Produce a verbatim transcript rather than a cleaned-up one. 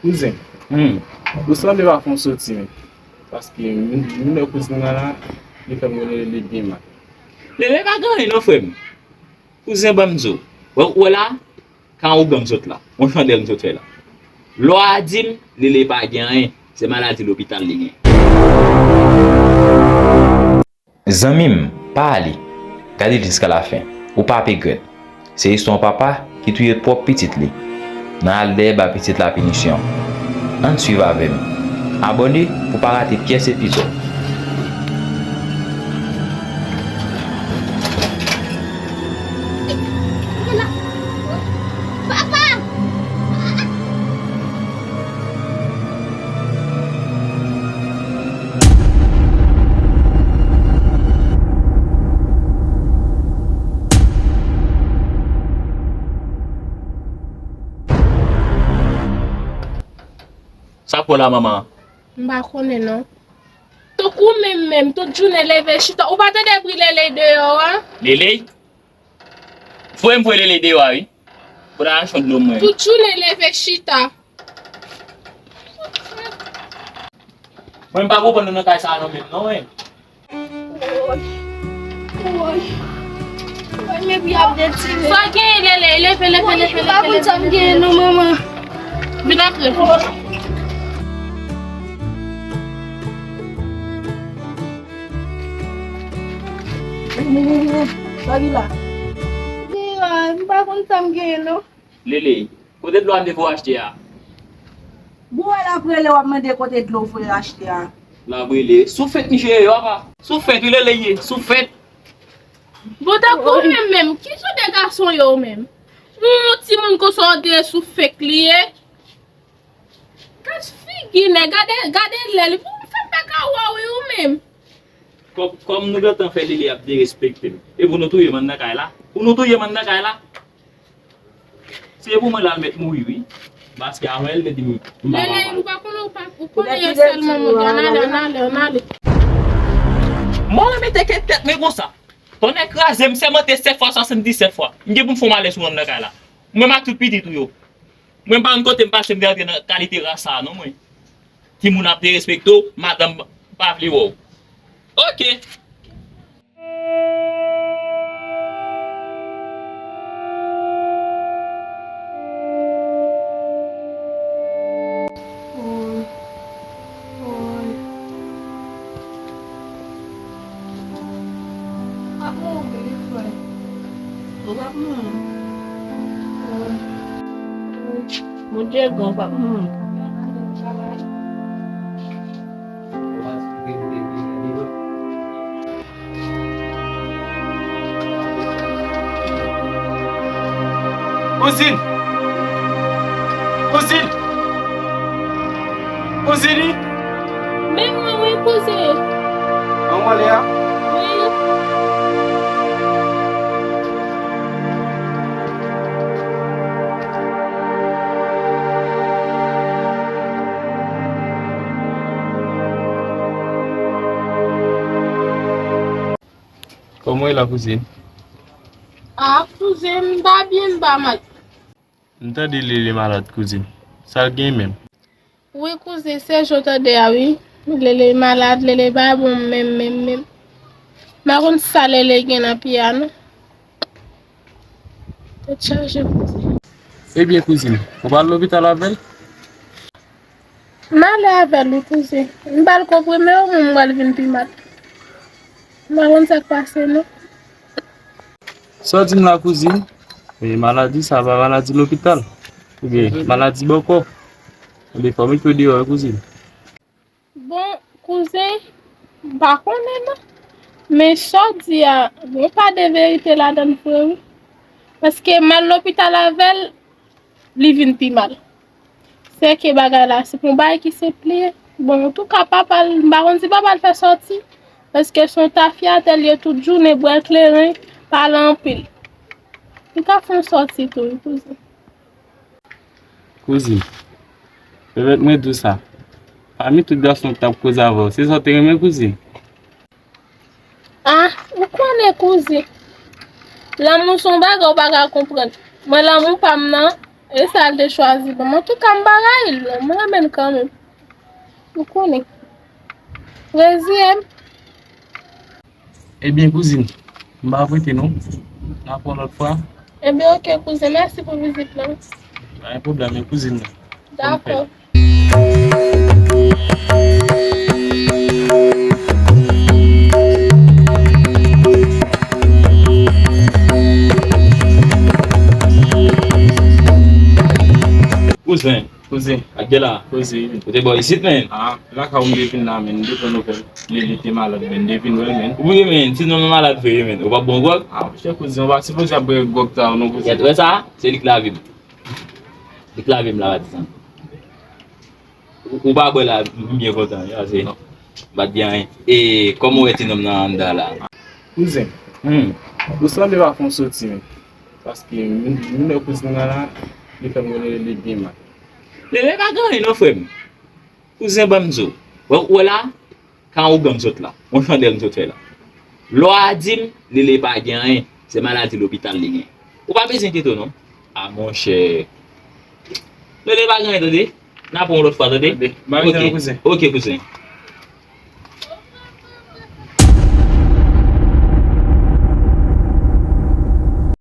Kouzen, hmm, ou sanble pa fè yon soti menm. Paske m, m wè kouzin nan la, li fè m rele li byen mal. Lele pa gen anyen non, frè m. Kouzen, ban m di w. Wè, wè la, kan ou gang sot la. Yon chandèl m sot fè la. Lò a di m, Lele pa gen anyen. Se maladi lopital li gen. Zanmi m, pa ale. Gade l jiska lafen. Ou p ap regrèt. Se istwa yon papa ki touye pwòp pitit li nan al dèyè ba pitit la pinisyon. Ann swiv avè m. Abòne pou pa rate pyès epizòd. Papa! Sa k pran la, manman? M pa konnen non. Tankou menm menm, tout jounen leve chita. Ou pa tande bri Lele deyò a? Lele? Voye m voye Lele deyò a, wi. Pou l al achte yon dlo mwen. Tout jounen leve chita. Mwen m pa konprann nou nan kay sa a non menm non, wi. Woy. Woy. Woy, men pou y ap detire. Sa genyen, Lele? Leve, leve, leve, leve, leve. Woy, m pa konn sa m genyen non, manman. Vin antre. Sa ki la? Dewa, m pa konn sa m genyen non. Lele, kote dlo a m te fè w achte a? Bon, wè l ap rele w ap mande kote dlo w fè l achte a. L ap rele. Sou fent misye ye, papa. Sou fent, wi, Lele ye. Sou fent. Bon, tankou menm menm, ki jan de gason yo menm? Yon timoun konsa w di sou fek li ye? Gad figi nèg, gade, gade lè li. Pou m fè m pa ka wè w, wi, ou menm. Kòm, kòm nou gentan fè Lele ap derespekte m. E pou nou touye m anndan kay la? Pou nou touye m anndan kay la? Se pou mwen l al mèt mouri, wi. Paske avè l te di m, m pa Lele, papa. Ou pa konnen, ou pa, ou konnen yo sèlman moun. Ann ale, ann ale, ann ale. Mwen remete ke tèt mwen konsa. Tonnè kraze m, sèmante sèt fwa, swasanndisèt fwa. M gen pou m fè yon malè sou anndan kay la. Mwen m ak tout pitit ou yo. Mwen m pa konn kote m pase m te antre nan kalite ras sa a non mwen. Timoun ap derespekte w, madanm pa vle wè w. Oke. Bondye gran, w p ap mouri. Kouzin! Kouzin! Kouzin! Men mwen wi, kouzin. An w ale a? Wi. Kòman w ye la, kouzin? Ah, kouzin, m pa byen, m pa mal. M tande Lele malad, kouzin. Sa l gen menm? Wi, kouzin, se jan w tande a, wi. Lele malad, Lele pa bon menm, menm, menm. M pa konn sa Lele gen nan pye a, non. Tèt chaje, kouzin. Ebyen, kouzin, ou pral lopital avè l? M ale avè l, wi, kouzin. M pral konprime yo, men m pral vin pi mal. M pa konn sa k pase, non. Sa w di m la, kouzin? E maladi sa pa maladi lopital. Oubyen maladi bòkò. Ebyen, fò w mete w deyò, wi, kouzin. Bon, kouzin, m pa konnen non. Men sa w di a, gen yon pa de verite ladan l vre, wi. Paske m al lopital avè l, li vin pi mal. Sèke bagay la, se pou yon bagay ki senp li ye. Bon, antouka, papa l, m pa konn si papa l fè sòti. Paske se yon tafyatè l ye tout jounen, bwè kleren, pale anpil. Li ka fè yon sòti tou, wi, kouzin. Kouzin, pèmèt mwen di w sa. Pami tout gason ki t ap koze avè w, se sa w te renmen, kouzin? Ah, ou konnen, kouzin. Lanmou se yon bagay ou pa ka konprann. Mwen, lanmou pa m nan, E sa l te chwazi ban m. Antouka, m pa rayi l, non. M renmen l kanmenm. Ou konnen. Reziyem. Ebyen, kouzin, m pa prete non. N a pran lòt fwa. Ebyen, oke, kouzen. Mèsi pou vizit lan. Pa gen pwoblèm, men kouzin nan. Dakò. Kouzen. Kouzen. Ak de la. Kouzen. Ou te bò isit, men. Ah, lakay ou m te vin la, men. M te pran nouvèl. Li, li te malad, men. M te vin wè l, men. Wi, men. Ti nonm nan malad vre, men. Ou pa bon gwòg? Ah, monchè, kouzen, ou pa sipoze ap bwè gwòg sa, non, kouzen. Gèt, wè sa? Se li k lave m. Li k lave m la, patizan. Ou, ou pa bwè la, m byen kontan, wi, pase m pa t gen anyen. E kòman w wè ti nonm nan anndan la? Kouzen, hmm, ou sanble pa fè yon soti, men. Paske m, m wè kouzin nan la, li fè m konnen li byen mal. Lele pa gen anyen non, frè m. Kouzen, ban m di w. Wè, wè la, kan ougan m sot la, yon chandèl m sot fè la. Lò a di m, Lele pa gen anyen, se maladi lopital li gen. Ou pa bezwen enkyete w non. Ah, monchè. Lele pa gen anyen, tande. N a pran yon lòt fwa, tande. Tande. Ba m tande, kouzen. Oke, kouzen.